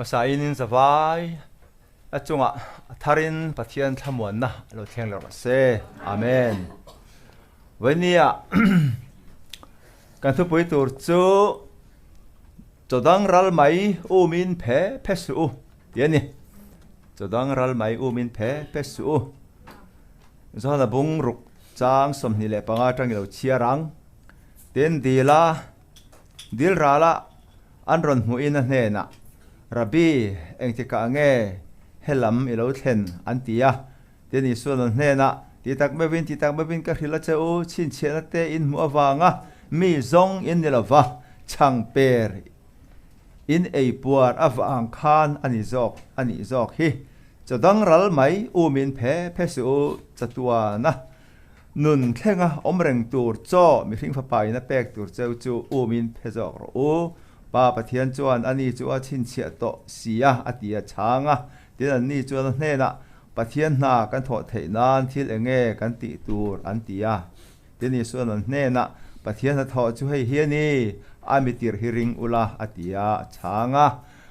Hmasain in zavai a chungah a tharin Pathian thlamuanna a lo thleng leh rawh se. Amen. Vawini ah kan thupui tur chu Chawdang ral mai umin phe phe suh u tih a ni. Chawdang ral mai umin phe phe suh u. Johana bung ruk chang 25 atangin lo chhiar ang. Tin, dila dil rala an rawn hmuhin a hnenah, Rabbi, engtikah nge helam i lo thlen? an ti a. Tin, Isua'n an hnenah, Ti tak meuhin, ti tak meuhin ka hrilh a che u, chhinchhiahna te in hmuh avanga mi zawng in ni lo va, chhang per in ei puar avang khan a ni zawk a nih zawk hi. Chaw dang ral mai umin phe phe suh u, chatuana nun thlenga awm reng tur chaw mihring fapa in a pek tur cheu chu umin phe zawk rawh u. Pa Pathian chuan ani chu a chhinchhiah tawh si a, a ti a chhang a. Tin, anni chuan a hnenah, Pathian hna kan thawh theih nan thil eng nge kan tih tur an ti a. Tin, Isua'n an hnenah, Pathian hna thawh chu hei hi a ni, a mi tirh hi ring ula, a ti a, a chhang a.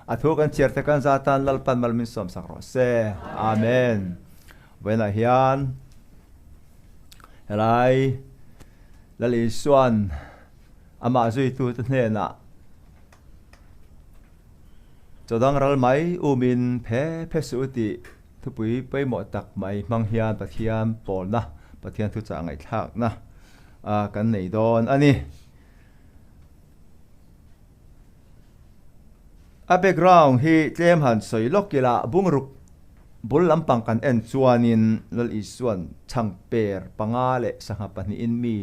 A thu kan chhiar te kan za tan Lalpan mal min sawmsak rawh se. Amen. Vawiinah hian helai Lal Isua'n amah zuitute hnenah Chawdang ral mai umin phe phe suh u tih thupui pawimawh tak mai hmang hian Pathian pawlna, Pathian thuchah ngaihthlakna kan nei dawn a ni. A background hi tlem han sawi lawk ila bungruk bul lampang kan en chuanin Lal Isua'n chhang per panga leh sangha pahnihin mi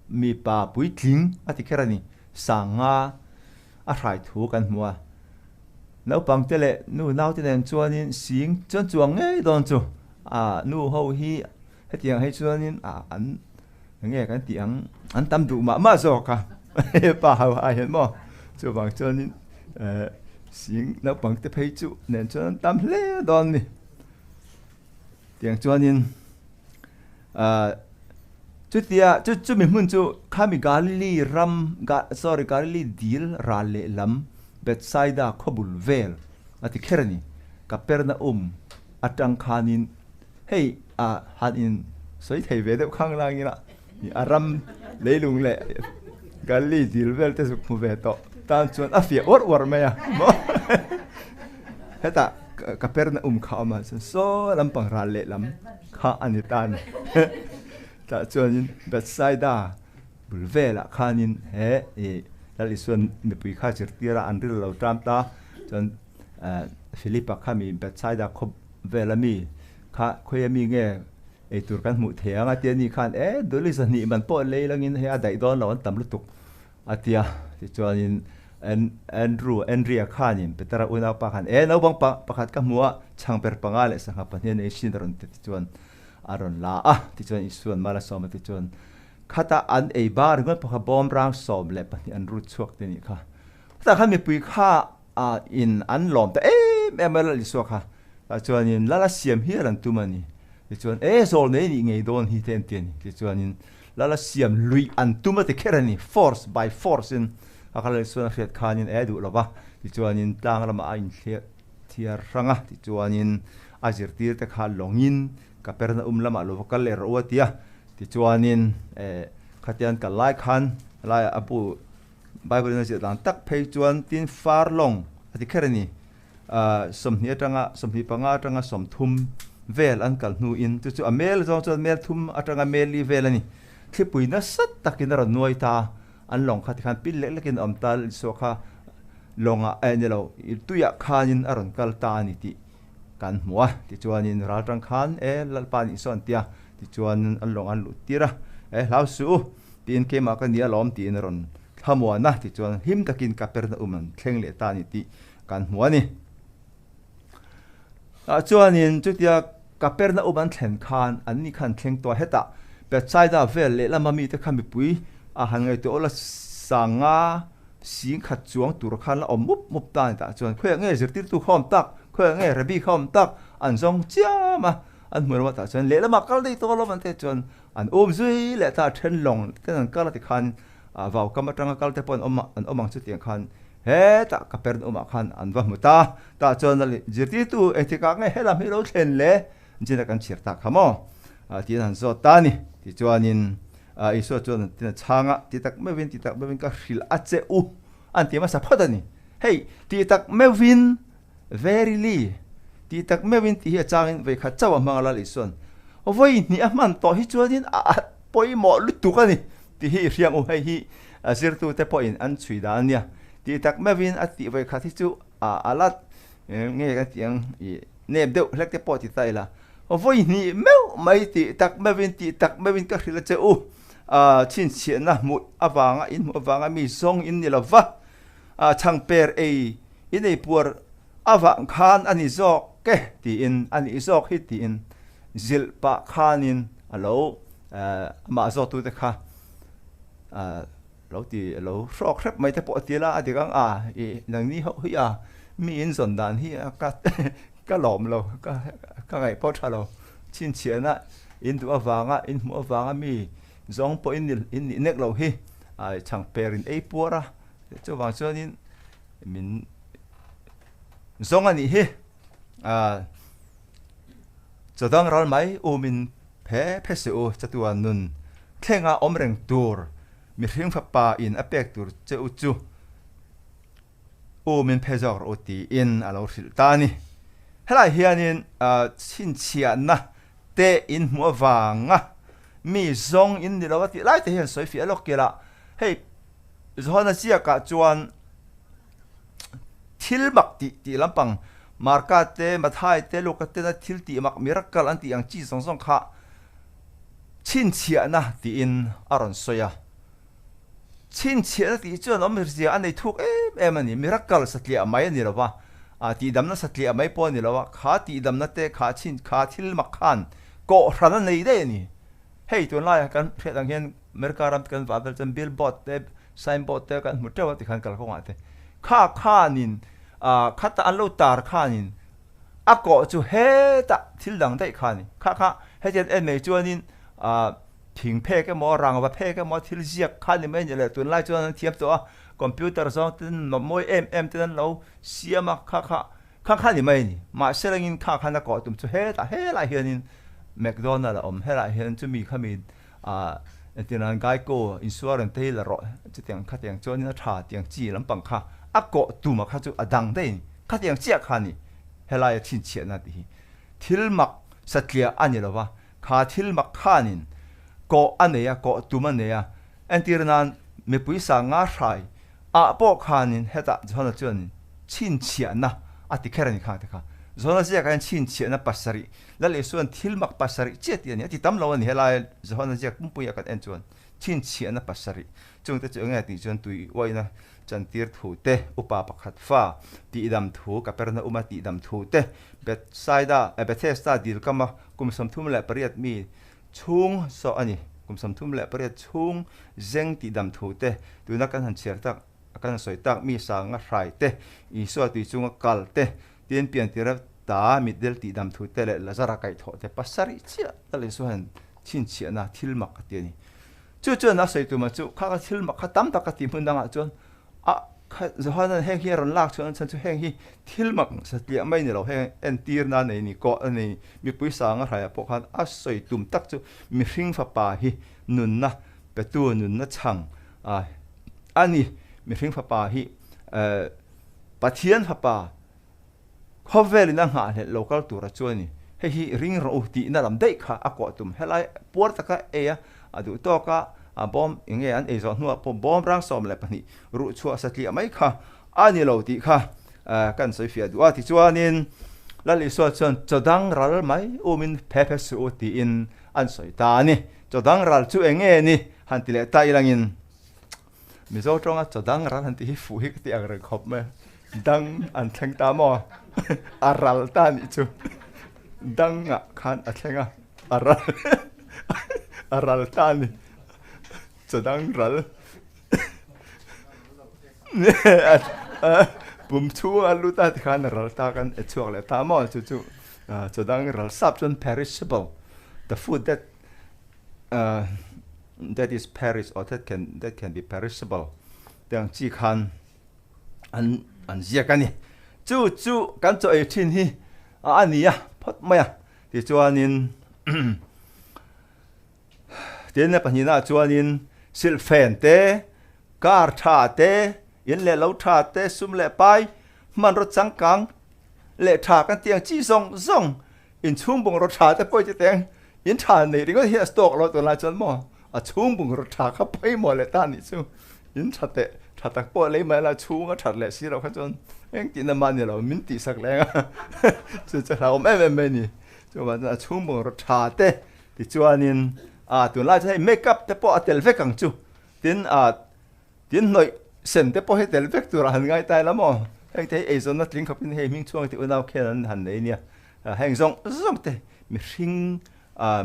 mipa puitling a ti kher a ni. Sanga a hrai thu kan hmu a. Naupang te leh nu naute nen chuanin sing chuan chuang ngei dawn chu a nu ho hi hetiang hei chuanin a an enge kan tih ang an tam duh mah mah zawk a pa ho ai hian maw chuvang chuanin eh sing naupang te phei chu nen chuan an tam hle dawn a ni. Tiang chuanin ah chutia chu chumi hmun chu khami Galilee ram sorry Galilee dil ral lehlam Bethsaida khawbul vel a ti kher a ni. Kapernaum atang khanin hei ah han in sawi thei ve deuh khang langin a a ram leilung leh Galilee dil vel te zuk hmu ve tawh tan chuan a fiah uarh uarh mai a maw hetah Kapernaum kha a awm a chuan saw lampang ral lehlam kha a ni ta a ni tah chuanin Bethsaida bul velah khanin he ih Lal Isuan mipui kha zirtir a an ril lo tan ta chuan Philip-a kha mi Bethsaida khaw vela mi kha khawi ami nge eitur kan hmuh thei ang a tia ni khan e duli zahnih man pawh lei langin hei a daih dawn lo an tam lutuk a tia tichuanin Andrew Andrea khanin Petera unaupa khan e naupang pakhat ka hmu a chhang ber panga leh sangha pahnih a nei sin a rawn ti tichuan a rawn la a tichuan Isuan mal a sawm a tichuan khata an ei bar ringawt pawh kha bawm rang 12 an rut chhuak te nih kha chutah khan mipui kha a in an lawm ta em em a Lal Isua kha tah chuanin Lal a siam hial an tum a ni tichuan e zawl nei nih ngei dawn hi te an ti a ni tichuanin Lal a siam luih an tum a ti kher a ni force by force in a kha Lal Isuan a hriat khanin e duh lova tichuanin tlang lamah a inthliar thiar hrang a tichuanin a zirtir te kha lawngin Kapernaum lamah lo va kal leh rawh u a ti a tichuanin e khatiang kal lai khan lai a bu Bible in a ziah dan tak phei chuan tin far lawng a ti kher a ni. 20 atanga 25 atanga 30 vel an kal hnuin chu chu a mel zawng chuan mel thum atanga mel li vel a ni. Thlipui nasa takin a rawn nuai ta a, an lawng kha tikhan pil lek lekin a awm ta Isua kha lawngah eh ni lo tuiah khanin a rawn kal ta a ni tih kan hmu a. Tichuanin ral tang khan e Lalpa nih sawn tia tichuan an lawng an luh tir a, e hlau suh u. Tiin keimah ka ni alawm tiin a rawn thlamuan a, tichuan hlim takin Kapernaum an thleng leh ta a ni tih kan hmu a ni. Tah chuanin chutia Kapernaum an thlen khan anni khan thleng tawh a, hetah Bethsaida vel lehlama mite kha mipui a han ngaihtuah awl a, sanga sing khat chuang tur khan la awm mup mup ta a ni. Tah chuan khawiah nge zirtirtu kha awm tak, khawiah nge Rabbi kha awm tak an zawng chiam a, an hmu lamah tah chuan lehlamah kal daih tawh alawm an tih chuan An um zui leh ta then lawng ten an kal a tikhan vau kam atanga kal te pawh an awm an awm ang chu tiang khan Hetah Kapernaum-ah khan an va hmu ta. Tah chuan a zirtirtu engtikah nge helam hi lo thlen le? Zina kan chhiar tak kha maw? Tiin an zawt ta a ni. Tichuanin Isua chuan an tin a chhang a, Ti tak meuhin, ti tak meuhin ka hrilh a che u, an ti hmasa phawt a ni. Hei, ti tak meuhin, verily, ti tak meuhin tih hi a changin vawikhat chauh a hmang a Lal Isua'n vawi hnih a hman tawh hi chuanin a pawimawh lutuk a ni tih hi i hriang u. Hei hi zirtute pawhin an chhui dan a nia. Ti tak meuhin a tih vawikhat hi chu a la nge kan tih ang i nep deuh hlek te pawh ti ta ila. Vawi hnih meuh mai tih tak meuhin tih tak meuhin ka hrilh a che u. Chhinchhiahna hmuh avanga in hmuh avanga mi zawng in ni lo va, chhangper ei in ei puar avang khan a ni zawk e tiin a nih zawk hi tiin zilh pah khanin a lo amah zawktute kha lo ti lo hrawk hrep mai te pawh a ti la a dik ang a i nangni ho hi a mi in zawn dan hi a ka ka lawm lo ka ka ngaih pawh tha lo chhinchhiahna in duh avanga in hmuh avanga mi zawng pawh in in nih nek lo hi a chhangper in ei puar a chuvang chuanin min zawng a nih hi a chawdang ral mai umin Phe phe se u, chatuan nun thlenga awm reng tur mihring fapa in a pek tur che u chu u min phe zawk rawh u tiin a lo hrilh ta a ni. Helai hianin chhinchhiahna te in hmuh avanga mi zawng in ni lo a tih lai te hian sawi fiah lawk ila, hei Johana ziakah chuan thil mak tih tih lampang Marka te, Mathai te, Luka tena thil tih mak miracle an tih ang chi zawng zawng kha chhinchhiahna tiin a rawn sawi a. Chhinchhiahna tih chuan awmzia a nei thuk em em a ni. Miracle satliah mai a ni lo va, tihdamna satliah mai pawh a ni lo a, kha tihdamna te kha chhin kha thil mak khan kawhhran a nei daih a ni. Hei tunlaiah kan hriat ang hian America ram te kan vah vel chuan billboard te signboard te kan hmu teuh a tikhan kalkawngah te kha khanin ah khata an lo tar khanin a kawh chu hetah thil dang daih kha a ni. Kha kha hetiang en mai chuanin ah thing phek emaw rangva phek emaw thil ziak kha ni mai a ni leh tunlai chuan an thiam tawh a computer zawng ten mawi em em ten an lo siam a kha kha Kha kha ni mai a ni. Mahse rengin kha khan a kawh tum chu hetah helaiah hianin McDonald a awm, helaiah hian chumi khami ah engtin Geico insurance te hi la rawh chutiang khatiang chuanin a tha tiang chi lampang kha a kawh tuma kha chu a dang daih a ni. Khatiang chiah kha a ni helaia chhinchhiahna tih hi. Thil mak satliah a ni lo va, kha thil mak khanin kawh a nei a, kawh tum a nei a. Entir nan mipui sanga hrai ah pawh khanin hetah Johana chuanin chhinchhiahna a ti kher a ni kha ti kha. Johana ziakah hian chhinchhiahna pasarih, Lal Isua'n thil mak pasarih chiah tih a ni. A ti tam lo a ni helai Johana ziak pumpuia kan en chuan chhinchhiahna pasarih chungte chu enge tih chuan tui uaina chantir thu te, upa pakhat fa tihdam thu, Kapernauma tihdam thu te, Bethsaida, Bethesda dilkama kum 38 mi chhung saw a ni. Kum 38 chhung zeng tihdam thu te tuna kan han chhiar tak A kan sawi tak mi sanga hrai te, Isua tui chunga kal te, tin piantira ta mitdel tihdam thu te leh Lazara kaihthawh te pasarih chiah tal Isua hian chhinchhiahna thil mak a ti a ni. Chu chuan a sawi tuma chu kha kha thil mak kha tam tak a ti hmun dangah chuan a kha Johana'n heng hi a rawn lak chhuah nachhan chu heng hi thil mak satliah mai ni lo heng entirna nei ni kawh a nei mipui sanga hraiah pawh khan a sawi tum tak chu mihring fapa hi nunna petu nunna chhang a A ni, mihring fapa hi Pathian fapa khawvelin a nghahhlelh lo kal tura chu a ni. Hei hi ring rawh u tihna lam daih kha a kawh tum. Helai puar taka ei a, a duh tawk a, a bawm eng nge an ei zawh hnuah pawh bawm rang 12 ruh chhuah satliah mai kha a ni lo tih kha kan sawi fiah duh a. Tichuanin Lal Isua chuan chaw dang ral mai umin phe phe suh u tiin an sawi ta a ni. Chaw dang ral chu eng nge ni? Han ti leh ta ilangin Mizo tawnga chaw dang ral han tih hi fuh hi ka ti ang reng khawp mai a, dang an thleng ta maw? A ral ta anih chu dangah khan a thleng a, a ral a ral ta a ni, chaw dang ral pum chhunga lut a tikhan a ral ta kan e chhuak leh ta maw? Chu chu chaw dang ral sap chuan perishable the food that that is perish or that can that can be perishable te ang chi khan An an ziak a ni. Chu chu kan chaw ei thin hi a ni a phawt mai a. Tichuanin tin a pahnihna ah chuanin silhfen te, car tha te, in leh lo tha te, sum leh pai, hmanraw changkang leh tha kan tih ang chi zawng zawng inchhung bungraw tha te pawh chu teng in tha neih ringawt hi a stock lo tunlai chuan maw a chhung bungraw tha kha pawimawh leh ta nih chu in tha teh tha tak pawh lei mai la chhung a that leh si loh kha chuan engtin a mah ni lo min tihsak leng a chu chu hlauhawm em em mai a ni chuvang chuan a chhung bungraw tha te tichuanin a tunlai chuan hei make up te pawh a tel vek ang chu tin a Tin hnawih sen te pawh hi tel vek turah han ngai ta ila maw? Heng te hi eizawnna tling khawpin hei hming chhuang tih unau khian an han nei nia. Heng zawng zawng te mihring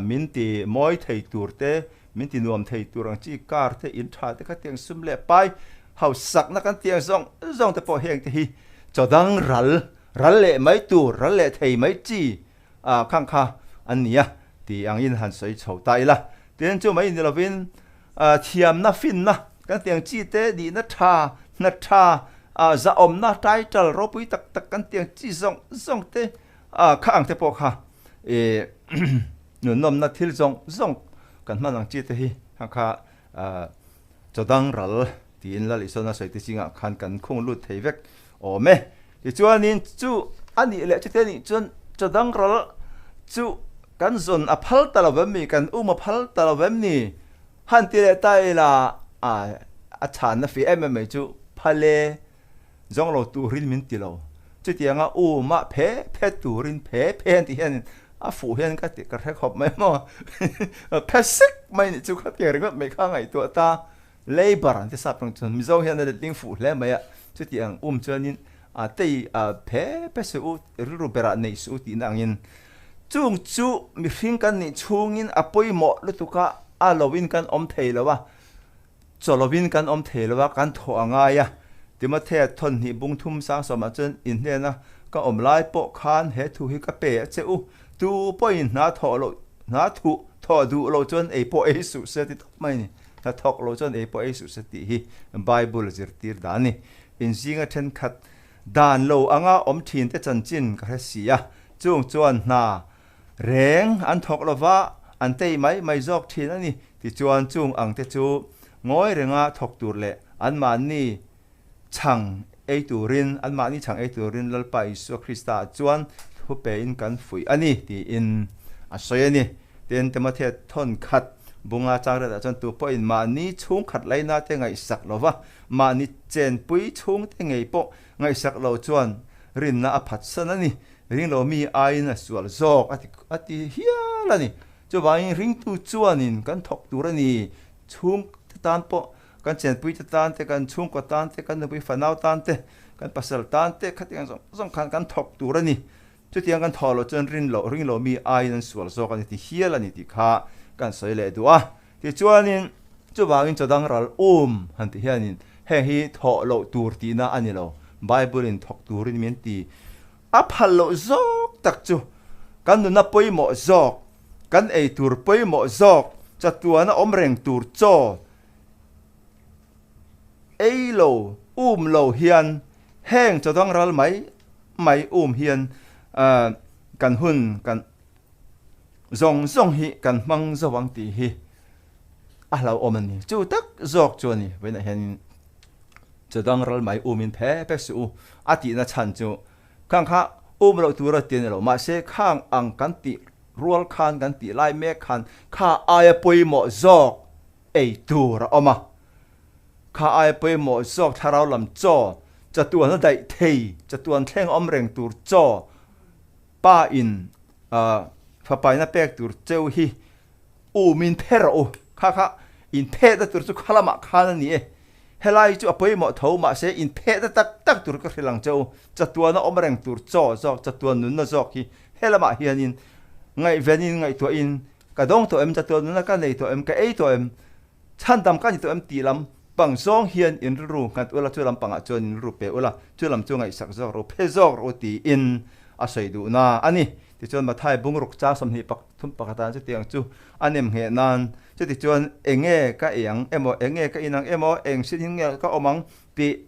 min ti mawi thei tur te, min ti nuam thei tur ang chi car te, in tha te kha tiang sum leh pai hausakna kan tiang zawng zawng te pawh heng te hi chaw dang ral, ral leh mai tur, ral leh thei mai chi khang kha an ni a ti angin han sawi chho ta ila. Tin chu mai ni lovin thiamna finna kan tiang chi te nihna tha, hna tha, zahawmna title ropui tak tak kan tiang chi zawng zawng te kha ang te pawh kha nunnawmna thil zawng zawng kan hman ang chi te hi khang kha chaw dang ral tiin Lal Isona sawi te zingah khan kan khung lut thei vek awm e. Tichuanin chu a nih leh chute nih chuan chaw dang ral chu kan zawn a phal ta lo vem mi, kan um a phal ta lo vem ni? Han ti leh ta ila a chhanna fih em em mai chu phal e, zawng lo turin min ti lo. Chutianga um a phe phe turin phe phe an tih hian a fuh hian ka ti ka hre khawp mai maw. Phe sek mai nih chu khatiang ringawt mai kha ngaihtuah ta. Labour an ti sap reng chuan Mizo hian a letling fuh hle mai a, chuti ang um chuanin a tei a phe phe suh u, rilru berah neih suh u tihna angin chung chu mihring kan nih chhungin a pawimawh lutuk a, a loin kan awm thei lo a, chaw lovin kan awm thei lo a, kan thawh a ngai a. Timothea thawnhnih bung thum sang sawmah chuan inhnena ka awm lai pawh khan he thu hi ka pe a che u, tu pawhin hna thawh loh hna thuh thawh duh loh chuan ei pawh ei suh se ti tawp mai a ni. Hnathawk lo chuan ei pawh ei suh se tih hi Bible zirtir dan a ni. Inzinga thenkhat dan lo anga awm thin te chanchin ka hre si a, chung chuan hna reng an thawk lova an tei mai mai zawk thin a ni. Tichuan chung ang te chu ngawi renga thawk tur leh anmahni chhang ei turin, anmahni chhang ei turin Lalpa Isua Krista chuan thu pein kan fuih a ni tiin a sawi a ni. Tin, Timothea thawn khat bunga chang riatah chuan tu pawhin mahni chhungkhat laina te ngaihsak lova, mahni chenpui chhungte ngei pawh ngaihsak lo chuan rinna a phatsan a ni. Ringlo mi aiin a sual zawk a ti hial a ni. Chuvangin ringtu chuanin kan thawk tur a ni. Chhungte tan pawh Kan chenpuite tan te, kan chhungkaw tan te, kan nupui fanau tan te, kan pasal tan te khatiang zawng zawng khan kan thawk tur a ni. Chutiang kan thawh loh chuan rin loh, ring loh mi aiin an sual zawk a ni ti hial a ni tih kha kan sawi leh duh a. Tichuanin chuvangin chaw dang ral um han tih hianin heng hi thawh loh tur tihna a ni lo. Bible-in thawk turin min ti. A phal loh zawk tak chu kan nuna pawimawh zawk, kan ei tur pawimawh zawk, chatuana awm reng tur chaw, Ei lo, um lo hian heng chawdang ral mai mai um hian kan hun kan zawng zawng hi kan hmang zo ang tih hi a hlauhawm a ni. Chu tak zawk chu a ni. Vawiinah hianin chawdang ral mai umin phe phe suh u a tihna chhan chu khang kha um loh tura ti a ni lo. Mahse khang ang kan tih rual khan kan tih lai mek khan kha aia pawimawh zawk ei tur a awm a, kha aia pawimawh zawk thlarau lam chaw, chatuan a daih thei, chatuan thleng awm reng tur chaw, pa in fapaina pek tur cheu hi um in phe rawh u, kha kha in phet na tur chu kha lamah khan a ni e, helai chu a pawimawh tho mahse in phet na tak tak tur ka hrilh ang che u, chatuan a awm reng tur chaw zawk, chatuan nunna zawk hi helamah hianin ngaihvenin ngaihtuahin Ka dawng tawh em, chatuan nuna ka nei tawh em, ka ei tawh em, chhandam ka ni tawh em tih lam pang zawng hian in rilru nghat ula, chu lam pangah chuan in rilru pe ula, chu lam chu ngaihsak zawk rawh u, phe zawk rawh u tiin a sawi duhna a ni. Tichuan Mathai bungruk chang 20 pathum pakhatah chutiang chu a nem ngheh nan, chutichuan eng nge ka ei ang emaw, eng nge ka in ang emaw, eng sin hin nge ka awm ang tih.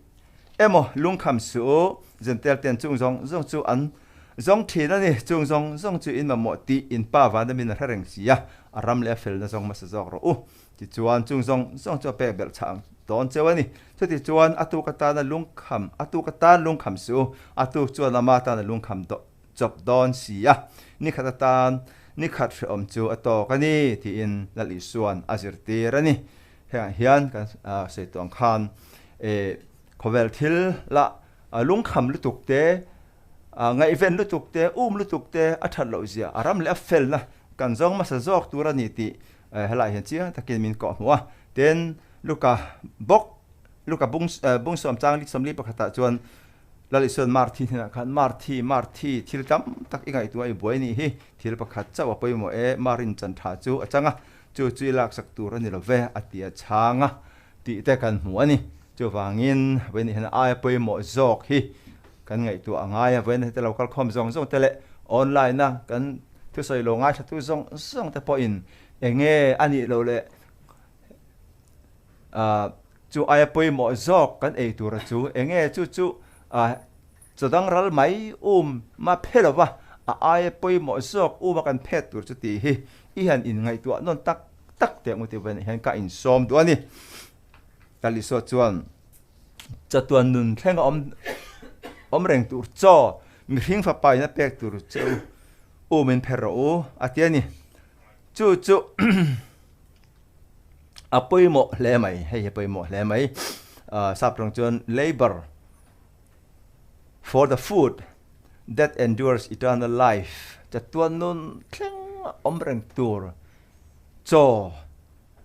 Emaw lungkham suh u, Jentail ten chung zawng zawng chu an zawng thin a ni, chung zawng zawng chu in mamawh tih in Pa Vandamin a hre reng si a, a ram leh a felna zawng hmasa zawk rawh u. Tichuan chung zawng zawng chu a pek belh chhah ang dawn cheu a ni. Chutichuan a tuk atana lungkham, a tuk atan lungkham suh u, a tuk chuan ama tan a lungkham chawp dawn si a, ni khat atan ni khat hrehawm chu a tawk a ni, tiin Lal Isua'n a zirtir a ni. Hengah hian kan sawi tawh ang khan khawvel thil la lungkham lutuk te, ngaihven lutuk te, um lutuk te a that loh zia, a ram leh a felna kan zawng hmasa zawk tur a ni tih helaiah hian chiang takin min kawhhmuh a. Tin, Luka bawk, Luka bung sawm chang 41 pakhatah chuan Lal Isuan Marthi hnenah khan, Marthi, Marthi, thil tam tak i ngaihtuah i buai nih hi, thil pakhat chauh a pawimawh e, Marin chan tha chu a chang a, chu chu i laksak tur a ni lo ve, a ti a chhang a, tih te kan hmu a ni. Chuvangin, vawiin hian aia pawimawh zawk hi kan ngaihtuah a ngai a, vawiin hete lo kal khawm zawng zawng te leh online a kan thusawi lo ngaithlatu zawng zawng te pawhin enge a nih loh leh Chu aia pawimawh zawk kan ei tura chu enge chu chu chaw dang ral mai um ma phe lova a aia pawimawh zawk um a kan phet tur chu tih hi i han in ngaihtuah nawn tak tak teh ang u tih vawiinah hian ka insawm duh a ni. Kal Isua chuan chatuan nun thleng a awm awm reng tur chaw mihring fapa in a pek tur che u um in phe rawh u a ti a ni. Chu chu A pawimawh hle mai, hei hi a pawimawh hle mai. Sap tawng chuan labour for the food that endures eternal life, chatuan nun thleng a awm reng tur chaw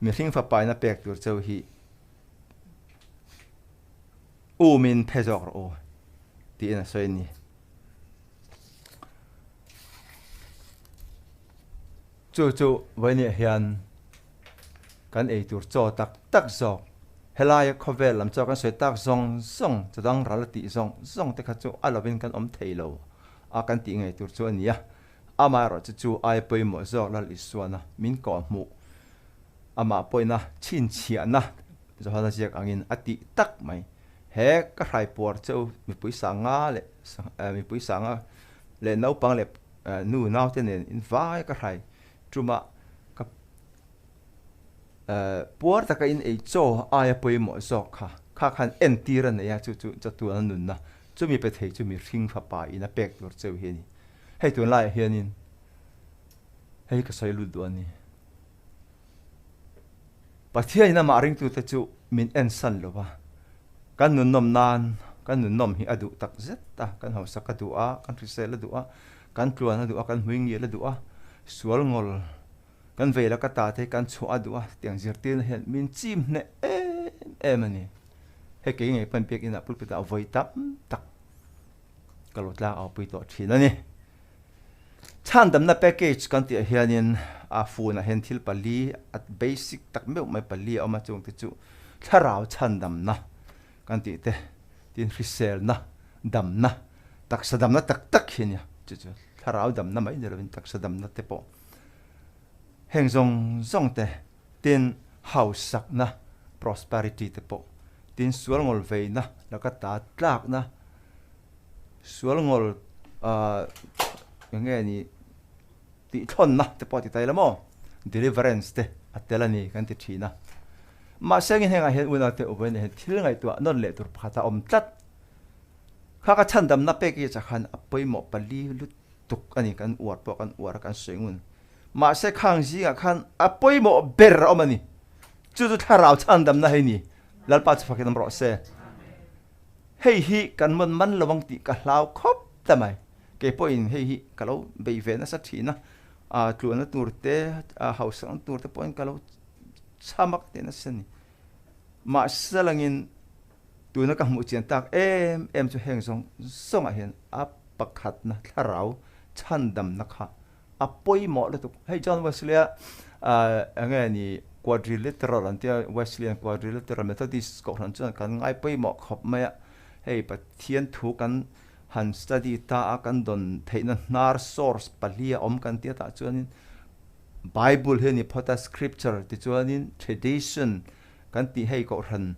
mihring fapain a pek tur cheu hi umin phe zawk rawh u tiin a sawi a ni. Chu chu vawinia hian kan ei tur chaw tak tak zawk, helaia khawvel lam chaw kan sawi tak zawng zawng, chaw dang ral a tih zawng zawng te kha chu a lovin kan awm thei lo a kan tih ngei tur chu a ni a. Amaherawh chu chu ai pawimawh zawk Lal Isuana min kawhhmuh, amah pawina chhinchhiahna Johana ziak angin a tih tak mai. He ka hraipuar cheu mipui sanga leh mipui sanga leh naupang leh Nu naute nen in vai ka hrai ṭuma ka puar taka in ei chaw aia pawimawh zawk kha kha khan entir a nei a, chu chu chatuan a nunna chumi pe thei chu mihring fapa in a pek tur cheu hi a ni. Hei tunlaiah hianin hei ka sawi lut duh a ni. Pathianin amah ringtute chu min ensan lo va, kan nunnawm nan kan nunnawm hi a duh tak zet a, kan hausak a duh a, kan hrisel a duh a, kan tluan a duh a, kan hmuingil a duh a, sual ngawl kan vei laka ta te hi kan chhuah a duh a, tiang zirtirna hian min chim hneh em em a ni. Hei kei ngei pawn biakinah pulpit ah vawi tam tak ka lo tlang au pui tawh thin a ni. Chhandamna package kan tih ah hianin a phone ah hian thil pali a basic tak meuh mai pali a awm a, chungte chu thlarau chhandamna kan tih te, tin hriselna damna, taksa damna tak tak hi a nia, chu chu thlarau damna mai ni lovin taksa damna te pawh heng zawng zawng te, tin hausakna prosperity te pawh, tin sual ngawl veina laka ta tlakna. Sual ngawl eng nge ni tih thlawnna te pawh a ti ta ila maw? Deliverance te a tel a ni kan ti thin a. Mahse engin hengah hian unaute uvawiin hian thil ngaihtuah nawn leh tur pakhat a awm tlat. Kha ka chhandamna pek hi chakhan a pawimawh pali lutuk a ni kan uar pawh kan uar a kan sawi ngun. Mahse khang zingah khan a pawimawh ber a awm a ni. Chu chu thlarau chhandamna hei ni. Lalpa chu fakin awm rawh se. Hei hi kan mawn man lo ang tih ka hlau khawp ta mai. Kei pawhin hei hi ka lo bei ve nasa thin a, aa tluanna tur te, aa hausakna tur te pawhin ka lo cham a ka ti nasa a ni. Mahse langin tuna ka hmuh chian tak em em chu heng zawng zawngah hian a pakhatna thlarau chhandamna kha a pawimawh lutuk. Hei John Wesley-a eng nge ni quadrilateral an tia Wesleyan quadrilateral Methodist kohhran chuan kan ngai pawimawh khawp mai a. Hei Pathian thu kan han study ta a kan dawn theihna hnar source pali a awm kan tia tah chuanin Bible hi a ni phawt a scripture tichuanin tradition kan tih hei kohhran.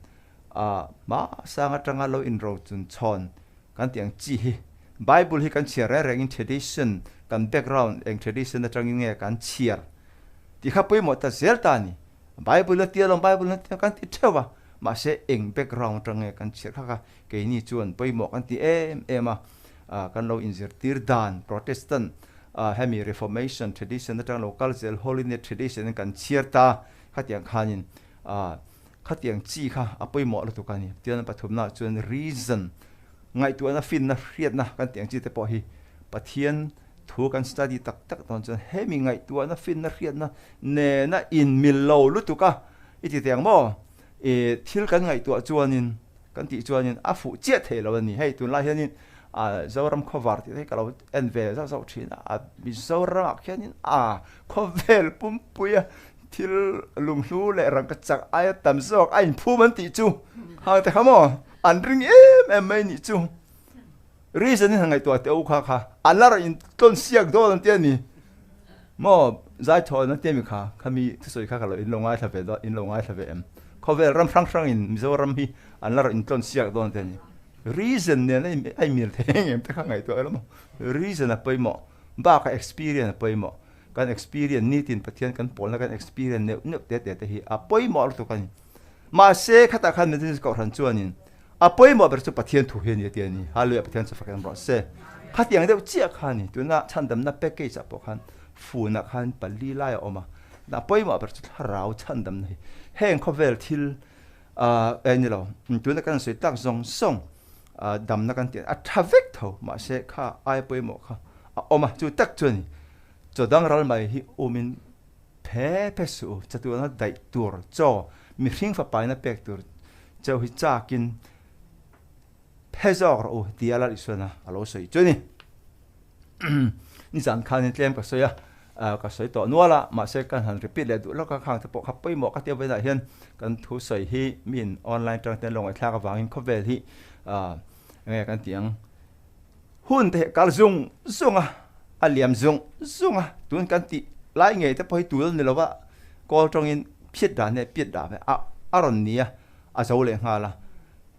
A hma sang atanga lo inro chun chhawn kan tih ang chi hi Bible hi kan chhiar reng rengin tradition kan background eng tradition atangin nge kan chhiar tih kha pawimawh ta zel ta a ni. Bible a tia lo Bible a tia kan ti theuh a, mahse eng background atang nge kan chhiar kha kha keini chuan pawimawh kan ti em em a, kan lo inzirtir dan Protestant hemi Reformation tradition atang lo kal zel Holiness tradition in kan chhiar ta khatiang khanin Khatiang chi kha a pawimawh lutuk a ni. Tichuan pathumnaah chuan reason, ngaihtuahna, finna, hriatna kan tih ang chi te pawh hi Pathian thu kan study tak tak dawn chuan hemi ngaihtuahna, finna, hriatna nena inmil lo lutuk a i ti teh ang maw? I thil kan ngaihtuah chuanin kan tih chuanin a fuh chiah thei lo a ni. Hei tunlai hianin Zoram khawvar tih te hi ka lo en ve zauh zauh thin a, Mizoramah khianin a khawvel pumpui a Thil lunghlu leh rangka chak aia tam zawk a inphum an tih chu hang te kha maw an ring em em mai nih chu. Reason in han ngaihtuah teh u kha kha an la rawn intlawn siak dawn an ti a ni maw zai thawn an ti ami kha khami thusawi kha ka lo in lo ngaithla ve dawn in lo ngaithla ve em khawvel ram hrang hrang in Mizoram hi an la rawn intlawn siak dawn an ti a ni. Reason nen a inmil thei em em te kha ngaihtuah ila maw reason a pawimawh bakah experience a pawimawh. Kan experience nitin Pathian kan pawlna kan experience neuh neuh te te te hi a pawimawh lutuk a ni. Mahse khatah khan Methodist Kohhran chuanin a pawimawh ber chu Pathian thu hi a ni a ti a ni. Hallelujah Pathian chu fak em rawh se. Khatiang deuh chiah kha a ni. Tuna chhandamna package ah pawh khan funah khan pali lai a awm a. A pawimawh ber chu thlarau chhandamna hi. Heng khawvel thil eh ni lo tuna kan sawi tak zawng zawng damna kan tih a tha vek tho mahse kha ai pawimawh kha a awm a chu tak chu a ni. Chaw dang ral mai hi umin phe phe suh u, chatuana daih tur chaw mihring fapaina pek tur cheu hi chakin phe zawk rawh u tia Lal Isuana a lo sawi chu a ni. Nizan khanin tlem ka sawi a, ka sawi tawh nual a, mahse kan han repeat leh duh lawk a, khang te pawh kha pawimawh ka tia vawiinah hian kan thu sawi hi miin online atang ten lo ngaihthlak avangin khawvel hi enge kan tih ang Hun te kal zung zung a, a liam zung zung a, tun kan tih lai ngei te pawh hi tul ni lova kawl tawngin phiat dan leh piat dan a a rawn ni a, a zo leh nghal a.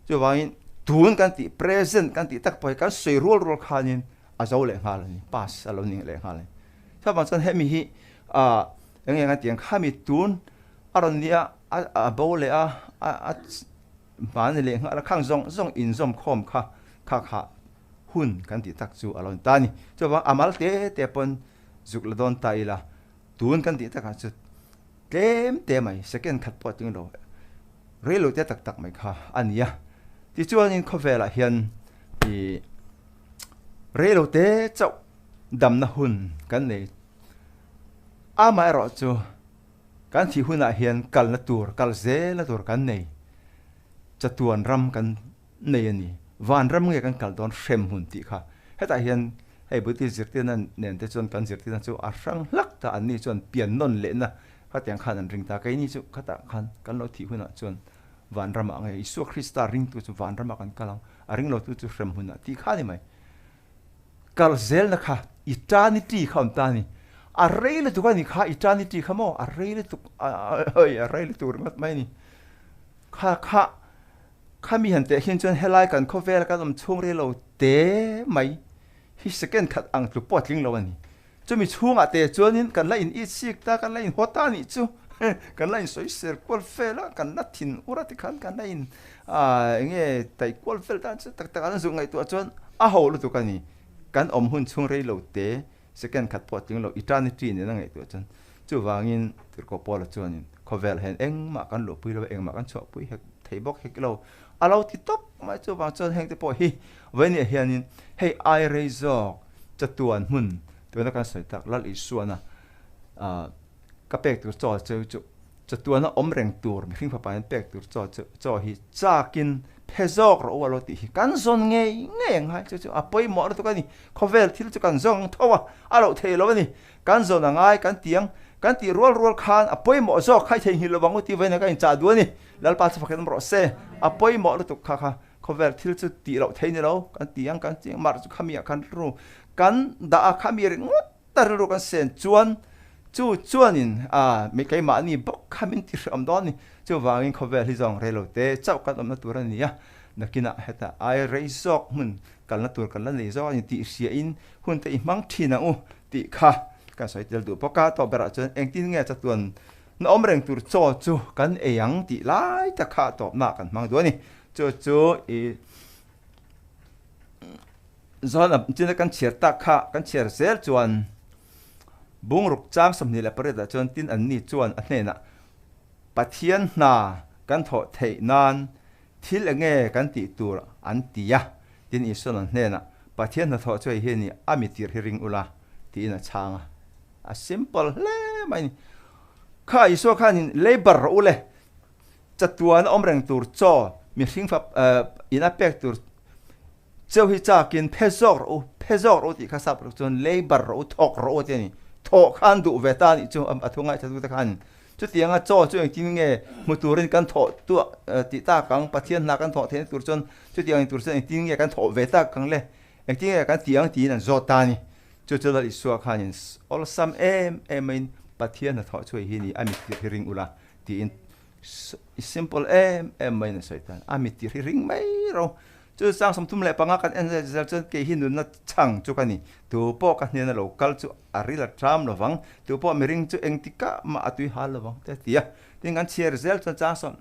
Chuvangin tun kan tih present kan tih tak pawh hi kan sawi rual rual khanin a zo leh nghal a ni, past a lo ni leh nghal a ni. Chuvang chuan hemi hi ah eng nge kan tih ang khami tun a rawn ni a, a bo leh a, a Hmani leh nghal a khang zawng zawng inzawm khawm kha kha kha hun kan tih tak chu a lo ni ta a ni. Chuvang a mal te te pawn zuk la dawn ta ila tun kan tih takah chu tlem te mai second khat pawh tling lo rei lo te tak tak mai kha a ni a. Tichuanin khawvelah hian ih rei lo te chauh damna hun kan nei amaherawh chu Kan thih hunah hian kalna tur, kal zelna tur kan nei. Chatuan ram kan nei a ni. Van ram nge kan kal dawn hrem hun tih kha. Hetah hian hei Buddhist zirtirna nen te chuan kan zirtirna chu a hrang hlak ta, anni chuan pian nawn lehna khatiang khan an ring ta. Keini chu khatah khan kan lo thih hunah chuan van ramah nge Isua Krista ringtu chu van ramah kan kal ang, a ring lotu chu hrem hunah tih kha a ni mai. Kal zelna kha eternity kha awm ta a ni. A rei lutuk a ni kha eternity kha maw a rei lutuk oi a rei lutuk ringawt mai a ni. Kha kha kha mi han teh hin chuan helai kan khawvel kan awm chhung rei lo te mai hi second khat ang tluk pawh a tling lo a ni. Chumi chhungah te chuanin kan la in it sik ta, kan la in haw ta anih chu. Kan la in sawi ser kual vel a, kan la thin ur a tikhan kan la in eng nge taih kual vel ta chu tak tak an zuk ngaihtuah chuan a ho lutuk a ni. Kan awm hun chhung rei lo te, second khat pawh a tling lo, eternity nen a ngaihtuah chuan. Chuvangin Tirhkoh Paula chuanin khawvel hian engmah kan luhpui lo, engmah kan chhuahpui hek thei bawk hek lo a lo ti tawp mai. Chuvang chuan hengte pawh hi vawinia hianin hei ai rei zawk Chatuan hmun tuna kan sawi tak Lal Isuana ka pek tur chaw cheu chu chatuana awm reng tur mihring fapa hian pek tur chaw chu chaw hi chakin phe zawk rawh u a lo tih hi kan zawn ngei ngei ang hai chu chu a pawimawh lutuk a ni. Khawvel thil chu kan zawng ang tho a, a loh thei lo a ni. Kan zawn a ngai kan ti ang, kan tih rual rual khan a pawimawh zawk khai theihnghilh lovang u tih vawiin ka inchah duh a ni. Lalpa chu fakhet awm rawh se, a pawimawh lutuk kha kha. Khawvel thil chu tih loh thei ni lo, kan ti ang, kan ti ang, mar chu khami ah khan rilru kan dah a, khami ringawt a rilru kan sen chuan Chu chuanin a mi keimahni bawk kha min ti hreawm dawn a ni. Chuvangin khawvel hi zawng rei lo te chauh kan awmna tur a ni a, nakinah heta ai rei zawk hmun kalna tur kan la nei zawk a ni tih hriain hun te i hmang thin ang u tih kha kan sawi tel duh bawk a. Tawh berah chuan engtin nge chatuan na awm reng tur chaw chu kan ei ang tih lai tak kha tawpnaah kan hmang duh a ni. Chu chu i zawn china kan chhiar tak kha kan chhiar zel chuan Bungruk chang 28 ah chuan tin anni chuan a hnenah, Pathian hna kan thawh theih nan thil enge kan tih tur an ti a. Tin Isuan an hnenah, Pathian hna thawh chu hei hi a ni, a mi tir hi ring ula, tiin a chhang a. A simple hle mai a ni. Kha Isua khanin labour rawh u le, chatuan a awm reng tur chaw mihring fap in a pek tur Cheu hi chakin phe zawk rawh u, phe zawk rawh u tih kha sap rawh chuan labour rawh u, thawk rawh u a ti a ni. Thawh khan duh ve ta a nih chu a thu ngaihthlatute khan. Chutianga chaw chu engtin nge hmu turin kan thawh tuah tih tak ang, Pathian hna kan thawh theihna tur chuan chutiang tur chuan engtin nge kan thawh ve tak ang le, engtin nge kan tih ang tiin an zawt ta a ni. Chu chu Lal Isua khanin awlsam em em maiin Pathian hna thawh chu hei hi ni, a mittir hi ring ula tiin simple em em maiin a sawi ta a ni. A mittir hi ring mai rawh. Chu sang 35 kan en zel chuan kei hi nunna chhang chu ka ni. Tu pawh ka hnena lo kal chu a ril a ṭam lo vang, tu pawh miring chu engtikah mah a tui hal lo vang te a ti a. Tin kan chhiar zel chuan chang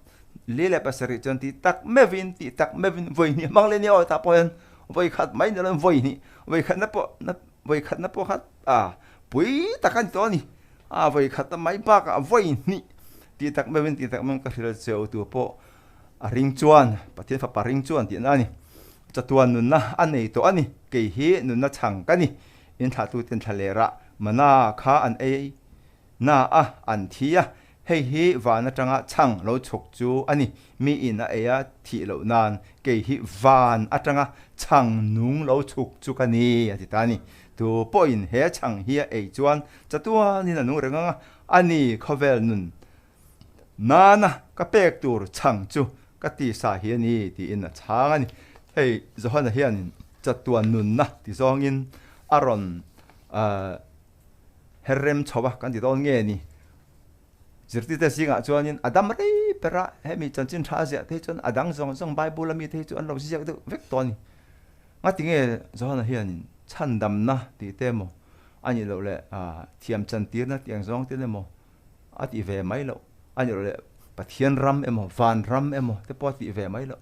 47 chuan ti tak meuhin, ti tak meuhin vawi hnih hmang leh nia aw tah pawh hian vawi khat mai ni loin vawi hnih, vawi khatna pawh vawi khatna pawh kha a pui tak a ni tawh a ni. A vawi khatna mai bakah vawi hnih ti tak meuhin, ti tak meuhin ka hrilh cheu tu pawh A ring chuan, Pathian Fapa ring chuan tihna a ni. Chatuan nunna a nei tawh a ni. Kei hi nunna chhang ka ni. In thlahtuten thlalera mana kha an ei na a, an thi a. Hei hi van atanga chhang lo chhuk chu a ni. Mi in a ei a thih loh nan kei hi van atanga chhang nung lo chhuk chu ka ni, a ti ta a ni. Tu pawhin he chhang hi a ei chuan chatuanin a nung reng ang a, a ni khawvel nun Nana ka pek tur chhang chu ka tisa hi a ni tiin a chhang a ni. Hei Johana hianin chatuan nunna ti zawngin a rawn her rem chho a kan ti dawn nge ni. Zirtirte zingah chuanin a dam rei ber a, hemi chanchin tha a ziah te hi chuan a dang zawng zawng Bible a mite hi chu an lo ziak deuh vek tawh a ni. Ngatinge Johana hianin chhandamna tih te emaw a nih loh leh thiam chantirna tih ang zawng te emaw a tih ve mai loh a nih loh leh Pathian ram emaw van ram emaw te pawh a tih ve mai loh.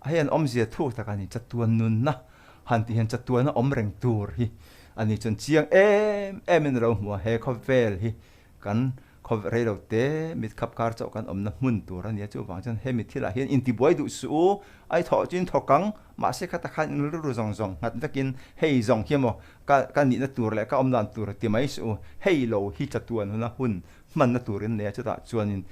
A hei an awmzia thuk tak a ni, chatuan nunna han tih hian chatuana awm reng tur hi a ni chuan chiang em em in a lo hmu a, he khawvel hi kan khawvel rei lo te mit khap kar chauh kan awmna hmun tur a ni a, chuvang chuan hemi thilah hian intibuai duh suh u, ai thawh chu in thawk ang, mahse khata khan in rilru zawng zawng nghat vekin hei zawng hi emaw Ka ka nihna tur leh ka awm dan tur ti mai suh u, hei lo hi chatuan huna hun hmanna turin nei a, chutah chuanin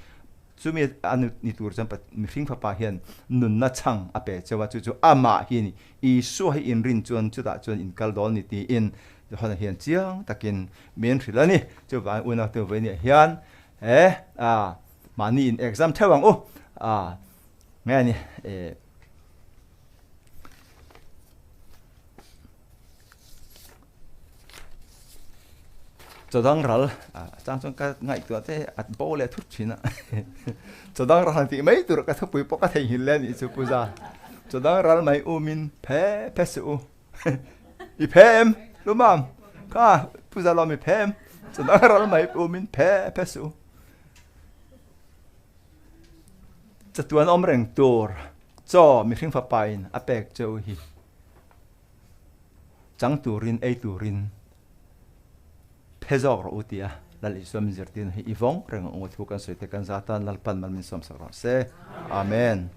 chumi a ni tur chuan mihring fapa hian nunna chhang a pe cheu a, chu chu amah hi a ni, Isua hi inrin chuan chutah chuan in kal dawn ni tiin Johana hian chiang takin min hrilh a ni. Chuvangin unaute vawinia hian he mahni in exam theuh ang u, nge a ni e. Chawdang ral chang chuan ka ngaihtuah te a bo leh thut thin a chawdang ral han tih mai tur ka thupui pawh ka theihnghilh leh a nih chu puja chawdang ral mai umin phe phe suh u i phe em lumam kha puja lawm i phe em chawdang ral mai umin phe phe suh u chatuan awm reng tur chaw mihring fapa in a pek cheu hi. Chang turin, ei turin phe zawk rawh u tia Lal Isua min zirtirna hi i vawng reng ang u thu kan sawi te kan za tan Lalpan mal min sawmsak rawh se. Amen.